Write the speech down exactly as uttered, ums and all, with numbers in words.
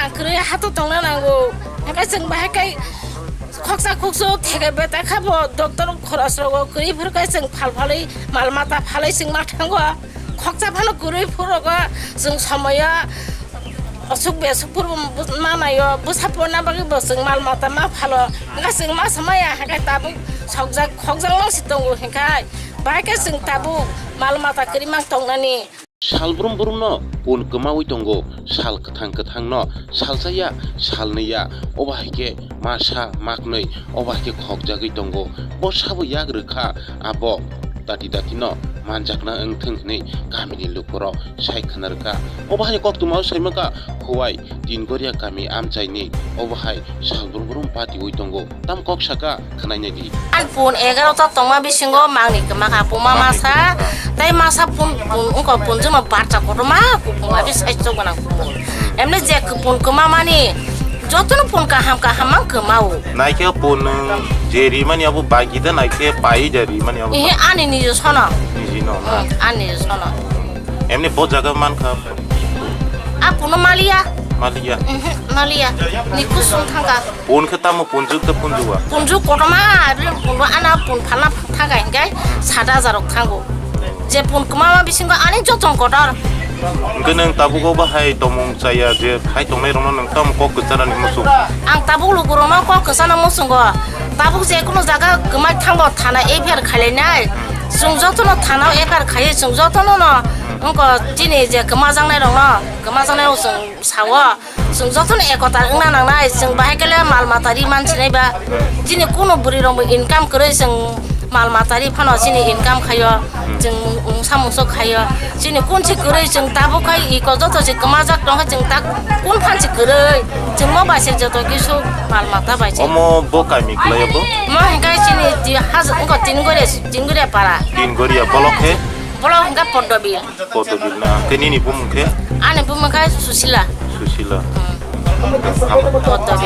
Kwrwi hato tongna nango. Hingke chwng bahai kai khoksa khoksa theke beta kha bo doctor khoros rogo kwrwi phuru kai chwng phal phalwi mal mata phalwi chwng ma thango. Khoksa phano kwrwi phuru rogo chwng somoyo aswk beswk phuru ma nayo. Bwsa ponna bagwi bo chwng mal mata ma phalo. Hingke chwng ma samaya hingke tabuk sokjak khokjak mang si tongo hingke bahai kai chwng tabuk mal mata kwrwi mang tongnani. Sal brum brumno pun kwmaui tongo, sal kwthang kwthangno salsa ya, salnwi ya, obo hai khe masa maknwi, obo hai khe khokjagwi tongo. Bo sabo yak rwkha, abo dati datino manjakna wngthwng hwnwi kamini lukurok sai khna rwkha. Obo hai koktwmao saimankha Khowai Tingoria kami amchaini, obo hai sal brum brum patiui tongo. Tam kok saka khwnai nai di. Ang pun egarota tongma bisingo mangni kwma kha, puma mangni masa, kwma kha. Tei masa pun, pun wngkha pun juma barcha kotorma, kupung abi sai chok gwnang kupung. Emne je kupung kwma mani, jotono pun kaham kaham mang kwmao. Naikhe pun nwng je rimani abo bagi da, naikhe pai je rimani abo. Ihi ani nijo sono. Niji no na. Hmm, ani nijo sono. Emne bo jaga mankha. A puno maliya. Maliya. Mhm, maliya. Ni kusung thangka. Pun khe tamo punjuk ta punjuwa? Punjuk kotorma, abini puno ana pun phalna thangka hinkai sat hajar rok thango. Je pun kwmama bisingo ani jotong kotor. Hwnkhe nwng tabuk o bahai tomung chaya je khai tongnai rokno nwng tamo kok kwchanani muchung? Ang tabuk lukurokno kok kwchana muchungo. Tabuk je kunu jaga kwmai thangbo thana F I R khailainai. Chwng jotono thana o F I R khaiwi chwng jotono no wngkha chini je kwmajaknai rokno, kwmajaknai rok chwng sao. Chwng jotono ekotar wngna nangnai, chwng bahai khe le mal mata ri man sinai ba. Chini kunu bwrwi rok bo income kwrwi chwng mal mata ri phano chini income khaio, chwng mungsa mungso khaio. Chini kun si kwrwi chwng tabuk khai iko joto se kwmajak tong khe chwng tak kun phan si kwrwi chwng mo bai se joto kisu mal mata bai se. Omo bo kaimi kwlai bo? Mo hingkai chini ti haj-, wngkha Tingoria, Tingoria para. Tingoria bolok khe? Bolok hingka Poddobil. Poddobil na. Khe nini bumung khe? Ani bumung khe Susila. Susila. Hmm. Poddobil.